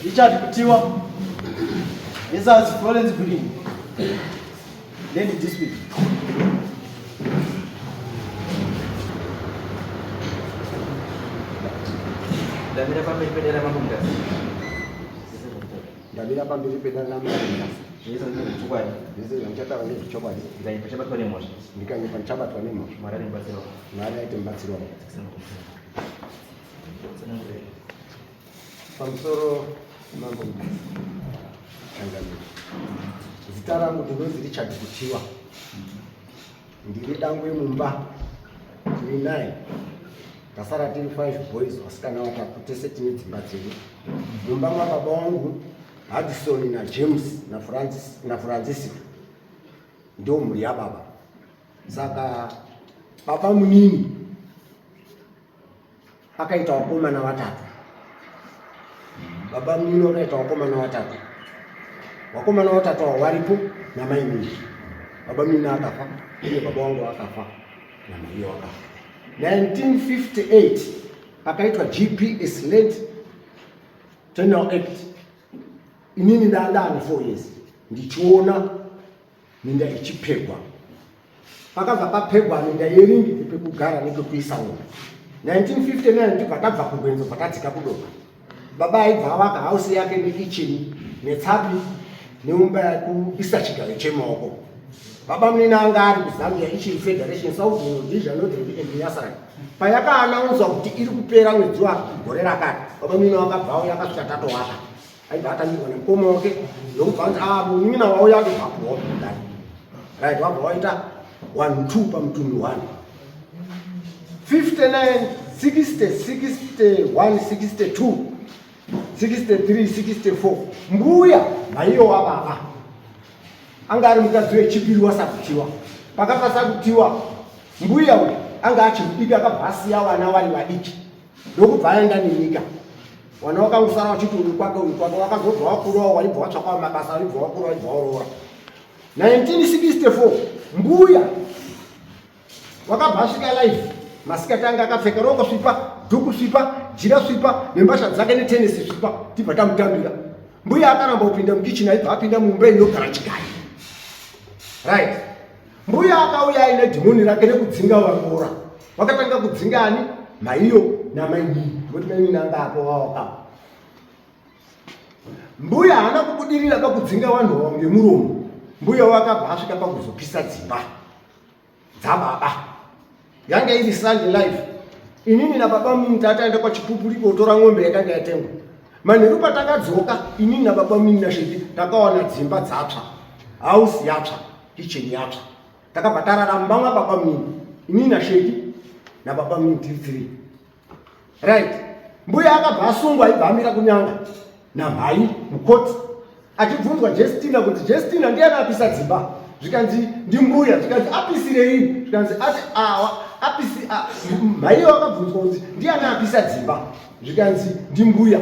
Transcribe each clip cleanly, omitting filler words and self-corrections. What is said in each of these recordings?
Richard Kutiwa versus Florence Green. Land dispute. Ndamira pamberi pedera mambo Mutasa. Ndamira pamberi pedera ramambo Mutasa. Zvese ndezvechokwadi. Zvese zvandichataura ndezvechokwadi. Ndikanyepa ndichabatwa nemhosva. Ndikanyepa ndichabatwa nemhosva. Mwari ari mubatsiri wangu. Mwari aite mubatsiri wangu. Pamusoro mambo Mutasa. Changamire. Zita rangu ndinonzi Richard Kutiwa. Ndiri dangwe mumba. Tiri nine. Tasara tiri five boys vasikana vatatu tese tine dzimba dzedu. Mumba mababa wangu Hudson naJames naFrancis naFrancisco ndo mhuri yababa. Saka baba munini akaita wakomana watatu. Baba munini wakaita wakomana watatu. Wakomana watatu awo waripo namai munini. Baba munini akafa, uye baba wangu akafa namai wakafa. 1958 pakaitwa GPS Land Tenure Act inini ndandane 4 years ndichiona minda ichipegwa pakabva papegwa minda yeringi pekugara nepekuisa ngombe 1959 ndibva tabva kugwenzo bva tadzika kudoka baba aibva avaka hausi yake nekicheni netsapi neumba yekuisa chigayo chemaoko baba munini anga ari kuzambia ichiri federation south rhodesia northern and nyasaland payakaanaunzwa kuti iri kupera mwedzi wagore rakati baba munini wakabva auya akasvika tatowaka aibva atangirwa nemukoma wake ndokubva anzi ah munin'ina wauya ndobva apuwa mudhari right wabva waita 1 2 pamutumbi 1 59 60 61 62 63 64 mbuya maiyo wababa anga ari mukadzi wechipiri wasakutiwa pakafa sakutiwa mbuya uyu anga achimudiki akabva asiya vana vari vadiki ndokubva aenda nenyika wana wakangosara wachiti uyu kwake uyu kwake wakazobva wakurawo waibva watsvakawo mabasa waibva wakura waibva waroora 1964 mbuya wakabva asvika live masikati anga akapfeka roko svipa dhuku svipa jira svipa nembasha dzake netenisi svipa tibva tamutambira mbuya akaramba kupinda mukichini aibva apinda mumba inogara chigayo right mbuya akauya aine dhimoni rake rekudzinga varoora Wakatanga kudzinga ani? Maiyo namainini. Ngokuti mainini anga apo wawakapo. Mbuya haana kubudirira pakudzinga vanhu vavo ngemuromo. Mbuya wakabva asvika pakuzopisa dzimba dzababa. Yanga iri Sunday life. Inini nababa munini tataenda kwachipupuri kotora ng'ombe yakanga yatengwa. Manheru patakadzoka inini nababa munini naSheki takawana dzimba dzatsva. House yatsva, kitchen yatsva. Takabva tarara mumba mwababa munini inini nasheki nababa munini tiri tiri right mbuya akabva asungwa aibva amira kunyanga namhai mukoti achibvunzwa jestina kuti jestina ndiyani apisa dzimba zvikanzi ndimbuya zvikanzi apisirei zvikanzi ati awa apisi mhaiyo akabvunzwa kuti ndiyani apisa dzimba zvikanzi ndimbuya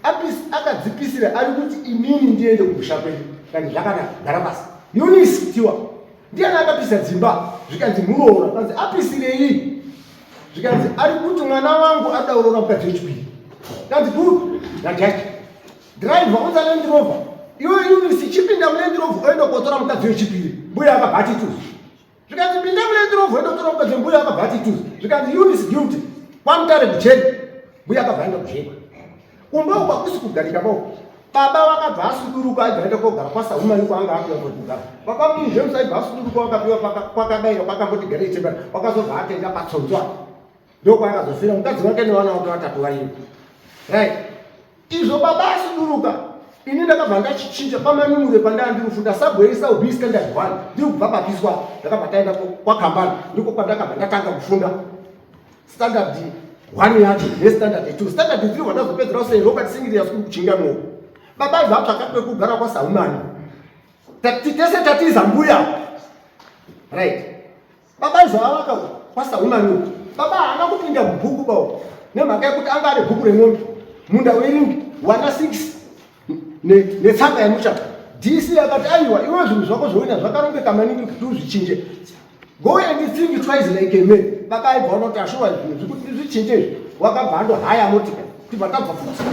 apisi akadzipisira ari kuti inini ndiende kumusha kwedu zvikanzi zvakanaka gara pasi Eunice Tiwa ndiyani akapisa dzimba zvikanzi muroora kanzi apisirei zvikanzi ari kuti mwana wangu arikuda kuroora mukadzi wechipiri kanzi good najaji driver unza Land Rover iwe Eunice chipinda muLand Rover oenda kotora mukadzi wechipiri mbuya akabva ati tuzu zvikanzi pinda muLand Rover oenda kotora mukadzi mbuya akabva ati tuzu zvikanzi Eunice guilty kwamutare kujeri mbuya akabva aenda kujeri Kumba uku hakusi kugarika kwako. Baba vakabva asuduruka aibva aenda kogara kwaSahumani kwaanga apiwa kwekugara. Baba munhu James aibva asuduruka wakapiwa kwakabaira kwakamboti garei tembera wakazobva atenga patsonzwa. Ndokwaakazofira mukadzi wake nevana wake vatatu variyo. Right. Izvo baba asuduruka ini ndakabva ndachichinja pamanunure pandaa ndiri kufunda subway saub standard one ndiri kubva papiswa ndakabva taenda kwakambani ndiko kwandakabva ndatanga kufunda standard one yacho nestandard two standard three wandazopedzera sei robert singiri yasikuru kuchingamuwo baba zvatsvaka kwekugara kwasaumani tese tatiza mbuya right baba zvaavaka kwasaumani baba haana kupinda mubhuku bao nemhaka yekuti anga ane bhuku remombe munda weringi wana 6 netsamba yemuchato dc akati aiwa iwe zvinhu zvako zvoina zvakarongeka maningi kuti uzvichinje go and think twice like a man baba aibva vanoti ashuwa zvinhu zvikuti ndizvichinje izvi wakabva andohaya motika tibva tabva futi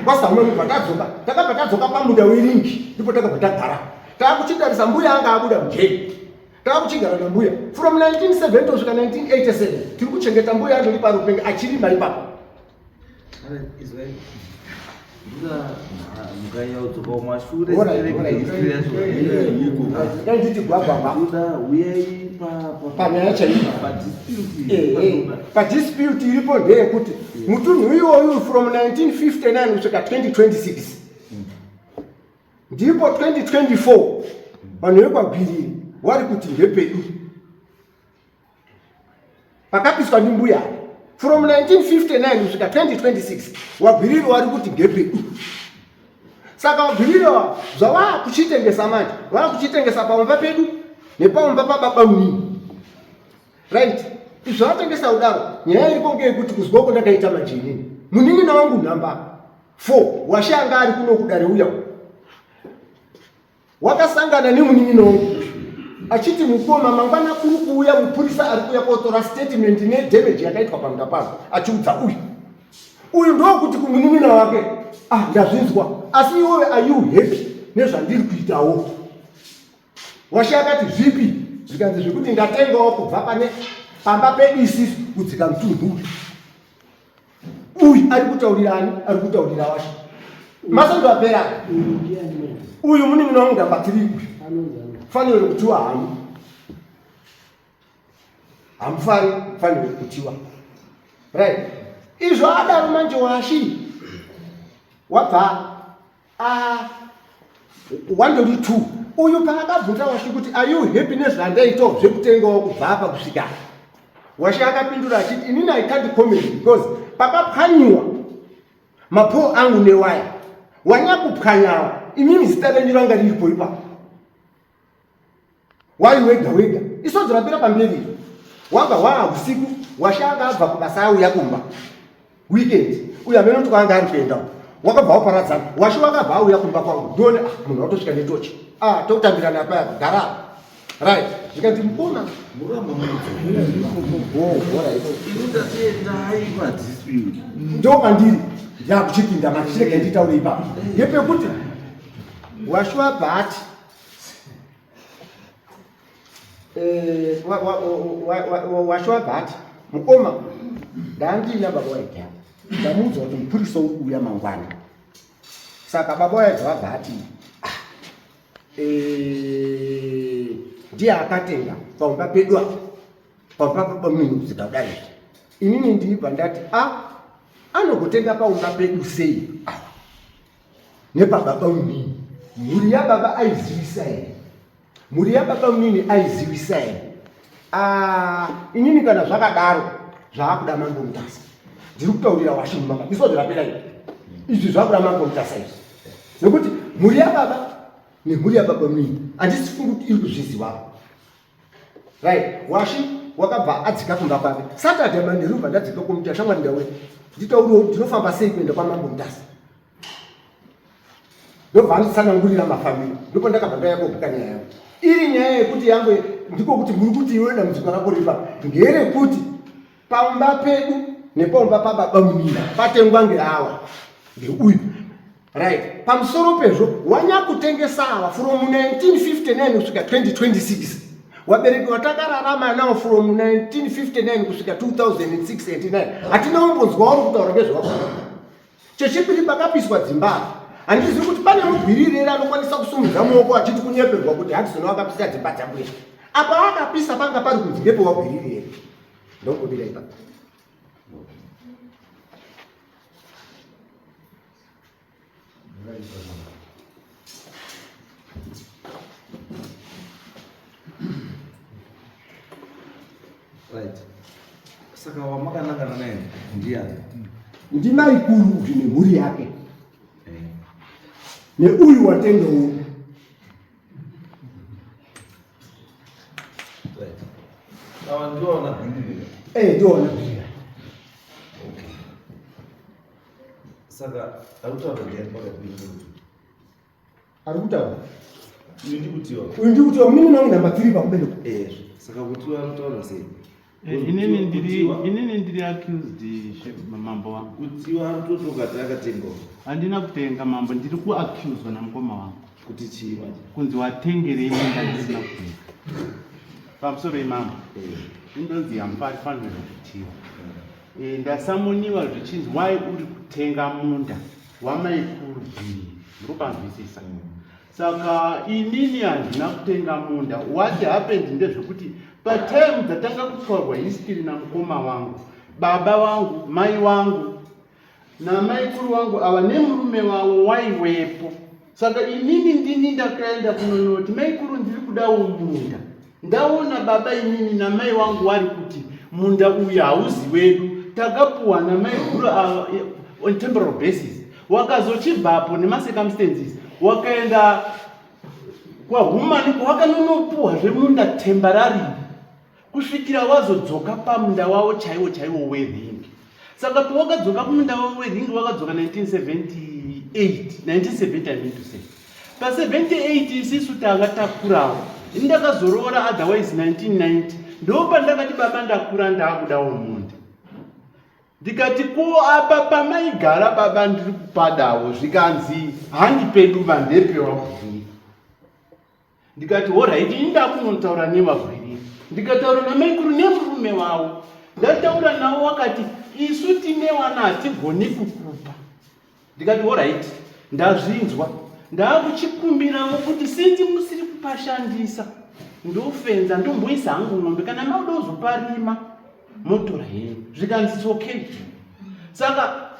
KwaSamuel kubva tadzoka, takabva tadzoka pamuda weringi, ndipo takabva tagara. Takuchitarisa mbuya anga abuda mujeri. Takuchigara nambuya from 1970 kusvika 1987 tiri kuchengeta mbuya andori parupenga achirima ipapo. Nditi gwagwagwa panyaya chaiyo padispute iripo ndeyekuti mutunhu iwoyu from 1959 kusvika 2026 ndipo 2024 vanhu vekwagwiriri wari kuti ndepedu pakapiswa ndimbuya from 1959 kusvika 2026 wagwiriri wari kuti ndepedu saka wagwiriri wa zvavakuchitengesa manje vakuchitengesa pamumba pedu nepamumba pababa munini right izvo vatengesa kudaro nyaya iripo ngeyekuti kuzwa uko ndakaita manje inini munin'ina wangu nhamba 4 washe anga ari kuno kudare uya wakasangana nemunin'ina wangu achiti mukoma mangwana kuri kuuya mupurisa ari kuuya kotora statement nedamage yakaitwa pamunda pavo achiudza uyu uyu ndokuti kumunin'ina wake ah ndazvinzwa asi iwewe are you happy nezvandiri kuitawo Washe akati zvipi zvikanzi zvekuti ndatengawo kubva pane pamba pedu isisu kudzika mutunhu uyu. Uyu ari kutaurira ani? Ari kutaurira Washe. Masondo apera. Uyu munin'ina wangu ndambatiri uyu. Faniro kutiwa hamu. Hamufari faniro kutiwa. Right. Izvo adaro manje Washi wabva Ah, wandori two uyu paakabvunza washe kuti are you happy nezvandaitawo zvekutengawo kubva apa kusvika washe akapindura achiti inini i can't comment because pakapwanyiwa mapoo angu newaya wanyakupwanyawa inini zita renyu ranga riripo ipapo Wai wega wega isodzi rapera pamberi iri wanga hwaa usiku washanga abva kubasa auya kumba weekend uyo amene kuti kwaanga ari kuenda wakabva waparadzana washe wakabva auya kumba kwangu ndione ah, munhu watosvika netochi ah, tokutambirana apaya gara right zvikanzi mukoma ndo pandiri ndakuchipinda manje chirega nditaure ipapo yepekuti washuwa bhati Eh, washo wabva ati mukoma ndandiina baba waidha ndamuudza kuti mupurisa uri kuuya mangwana saka baba waidha vabva ati ah, eh, ndiye akatenga pamba pedu apa pamba pabamunini kudzika kudai inini ndibva ndati a ah, anogotenga paumba pedu sei ah. Nepababa munini mhuri yababa aizivisa here mhuri yababa munini aizivisa here ah, inini kana zvakadaro zvaakuda mambo mutasa ndiri kutaurira washimumama isodzi rapera iri izvi zvakuda mambo mutasa izvi nekuti mhuri yababa nemhuri yababa munini handisi fungi kuti iri kuzvizivapo right washi wakabva adzika kumba kwake saturday manheru bva ndadzika kumuta shamwari ndauya nditauriwo ndinofamba sei kuenda kwamambo mutasa ndobva anditsanangurira mafambiro ndipo ndakabva ndauya kobuka nyaya yangu iri nyaya yekuti yangu ndiko kuti muri kuti iwe dambudziko rako ripa ngerekuti pamba pedu nepamba pababa munina patengwa ngeawa ngeuyu right pamusoro pezvo wanyakutengesa awa from 1959 kusvika 2026 wabereki watakararama nawo from 1959 kusvika 2006 hatina umbonzwa uri kutaura ngezvewako chechipiri pakapiswa dzimba handizivi kuti pane mugwiriri here anokwanisa kusumudza muoko achiti kunyeperwa kuti hadison wakapisa dzimba dzambuya apa akapisa panga pari kunzi ngepewagwiriri here ndongobira ipapo Right. Saka wamakanangana naye ndiani? Ndimaikuru uyu nemhuri yake. Eh. Neuyu watenga uyu. Right. Awa ndiwo wanagwirira. Eh, ndiwo wanagwirira. Okay. Saka ari kutaura ndiani pakati penyu? Ari kutaura. Uyu ndikutiwa. Uyu ndikutiwa munini wangu namba 3 pakuberekwa. Eh, saka kutiwa ari kutaura sei? Eh, inini ndiri inini ndiri accused mambo wangu. Kutiwa ari kutotoka takatenga. Handina kutenga mambo, ndiri kuaccuswa namukoma wangu. Kuti chii manje? Kunzi watengerei munda ndisina kutenga. Pamusoro imambo. Indonzi yamufari fanira kutiwa. Eh, ndasamuniwa zvichinzi why uri kutenga munda wamaikuru Gwiri. Muri kupanzwisisa? Saka inini handina kutenga munda. What happened ndezvekuti patime dzatanga kutaurwa history namukoma wangu, baba wangu, mai wangu namaikuru wangu ava nemurume wavo waiwepo. Saka inini ndini ndakaenda kunonoti, "Maikuru, ndiri kudawo munda." Ndaona baba inini namai wangu wari kuti munda uyu hauzi wedu, takapuwa namaiguru ava on temporal basis. Wakazochibvapo nemacircumstances, wakaenda kwahumani, wakanonopuhwazve munda temporary kusvikira wazodzoka pamunda wavo chaiwo chaiwo weringi. Saka pawakadzoka kumunda wavo weringi, wakadzoka 1978, 1970, I mean to say. Pa78 isisu tanga takurawo. Ini ndakazoroora otherwise 1990. Ndo pandakati, "Baba, ndakura, ndaakudawo munda." Ndikati, "Ko apa pamaigara baba ndiri kupadawo." Zvikanzi, "Handi pedu, vandepewabwiri." Ndikati, "Alright, ini ndakunotaura nevabwiriri." Ndikataura namaikuru nemurume wavo. Ndataura navo, wakati, "Isu tine wana, hatigoni kukupa." Ndikati, "Alright, ndazvinzwa. Ndaakuchikumbirawo kuti sinzi musiri kupashandisa, ndofenza, ndomboisa hangu ng'ombe. Kana mauda kuzoparima, motora henyu." Zvikanzi, "It's okay." Saka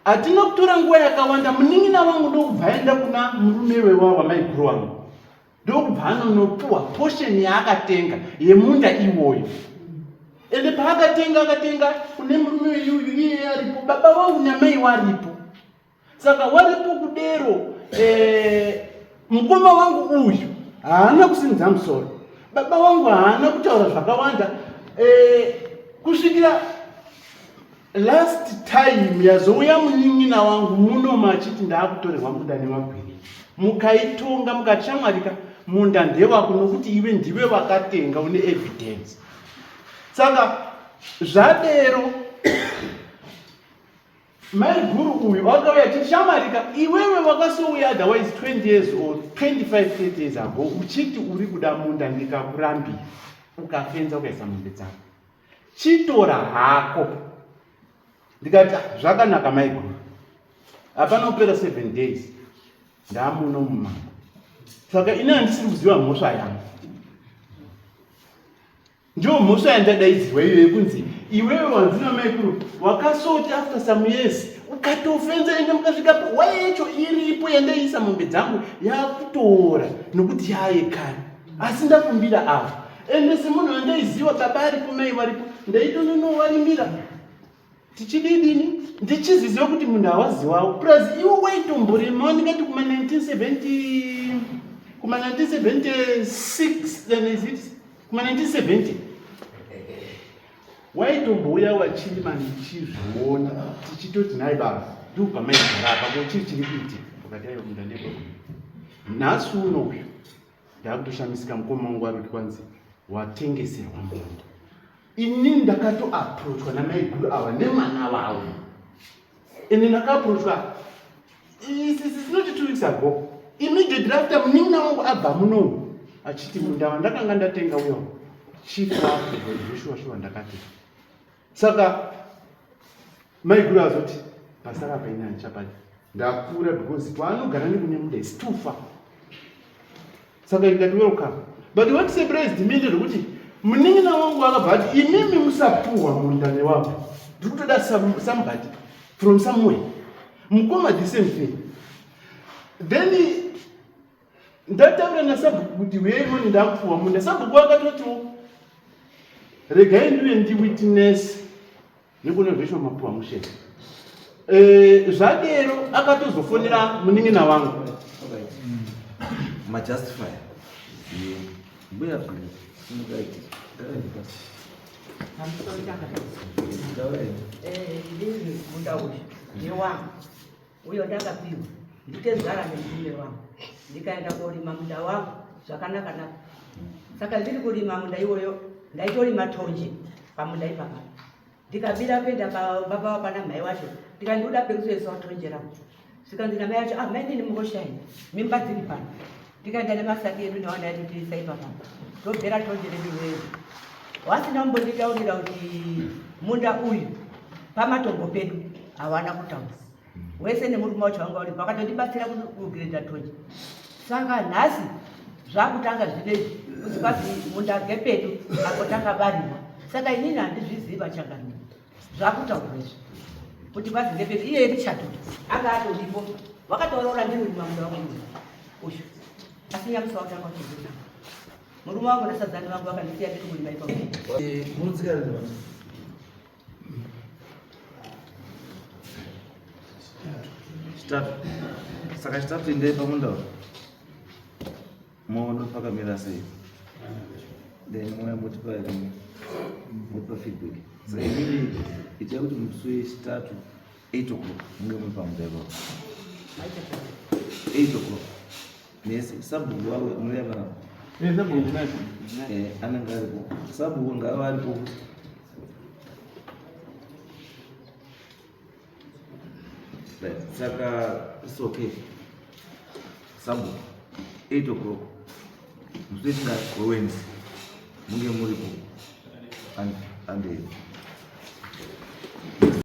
hatina kutora nguva yakawanda, munin'ina wangu ndokubva aenda kuna murume wewa wamaiguru wangu, ndokubva anonopuwa portion yaakatenga yemunda iwoyo. Ende paakatenga, akatenga kune murume weyuyu, iye aripo, baba vangu namai waripo. Saka waripo kudero, mukoma wangu uyu haana kusimudza musoro, baba wangu haana kutaura zvakawanda, kusvikira last time yazouya munin'ina wangu munoma achiti, "Ndaakutorerwa munda nemagwiri." Mukaitonga mukati, "Shamwarika, munda ndewako nokuti iwe ndiwe wakatenga, une evidence." Saka zvadero, maiguru uyu wakauya achiti, "Shamwarika, iwewe wakasouya otherwise 20 years or 25, 30 years ago uchiti uri kuda munda, ndikakurambira, ukafenza, ukaisa mombe dzako, chitora hako." Ndikati, "Ah, zvakanaka maiguru." Hapana kupera 7 days, ndamuno mumambo. Saka ini handisiri kuziva mhosva yangu. Ndiyo mhosva yandadaidzirwa iyo yekunzi iwewe wanzina maikuru wakasoti after some years ukatofenza, ende mukasvika wai yacho iripo yandaisa mombe dzangu yakutoora nokuti yaayekare, asi ndakumbira ava. Ende semunhu wandaiziva, baba aripo, mai varipo, ndaitononowarimira tichididini, ndichiziziva kuti munhu hawaziwawo. Plus iwo waitomboremawo, ndingati kuma 1970, kuma 1976, then is it kuma 1970, waitombouya wachirima, ndichizviona, tichitoti, "Nhai baba, ndikubva maigara apa, ko chii chiri kuitika?" Ukati, "Aiwa, munda ndekwa." Nhasi uno uyu ndakutoshamisika, mukoma wangu ari kuti kwanzi watengeserwa munda. Inini ndakatoapproachwa namaiguru ava nemwana wavo. Ende ndakaapproachwa not 2 weeks ago, immediately after munin'ina wangu abva munomu achiti munda wandakanga ndatenga uyo chief wakueshuwa shuwa ndakati. Saka maiguru azoti pasara paine handichapadi, ndakura, because kwaanogara nekune munda is too far. Saka ndikati, "Welcome." But what surprised me ndezvekuti munin'ina wangu akabva ati, "Imimi musapuhwa munda newako, ndiri kutoda somebody from somewhere." Mukoma the same thing. Then ndataura nasabhuku kuti uyei ndakupuhwa munda. Sabhuku akatotiwo, "Regai ndiuye ndiwitness nekuona zvesho mapuhwa mushe." Zvadero akatozofonera munin'ina wangu. Majustify mbuya. Simukaiti. Ndini munda uyu ndewangu uyo, ndakapiwa nditezvara nemurume wangu, ndikaenda korima munda wangu zvakanaka naka. Saka ndiri kurima munda iwoyo, ndaitorima tonje pamunda ipapa. Ndikabira kuenda pababa pana mai wacho. Ndikati ndoda pekuzoisa tonje rangu. Zvikanzi namai acho, ah mai nini mukoshaya mimba dziri pano. Ndikaenda nemasaki edu nevana edu tiisa ipapa. Tobhera tonje redu wedu. Wasina kumbonditaurira kuti munda uyu pamatombo pedu hawana kutaura. Wese nemurume wacho wanga uripo akatondibatsira kugireda tonje. Saka nhasi zvakutanga zvinezvi kuti kwazi munda gepedu apo takabarirwa. Saka inini handizviziva changamire. Zvakutaurwa izvi kuti kwazi ngepedu iye Richard anga atoripo wakatauraura ndiri urima munda wangu uyu asi nyamusi wakutanga kuchizita murume wangu nasadzani vangu vakandisiya ndiri kurima ipapo. Munotsika rini manje? Chitatu. Saka chitatu endai pamunda uyu. Moona pakamira sei. Then mouya motipa motipa feedback. Saka imimi itai kuti musi wechitatu 8 o'clock munge muri pamunda ipapo. 8 o'clock. Mese sabhuku wavo unouya panapa. Anenge aripo. Sabhuku ngava aripo. Right. Saka it's okay. Sabhuku 8 o'clock. Musi wechingari weWednesday munge muripo. And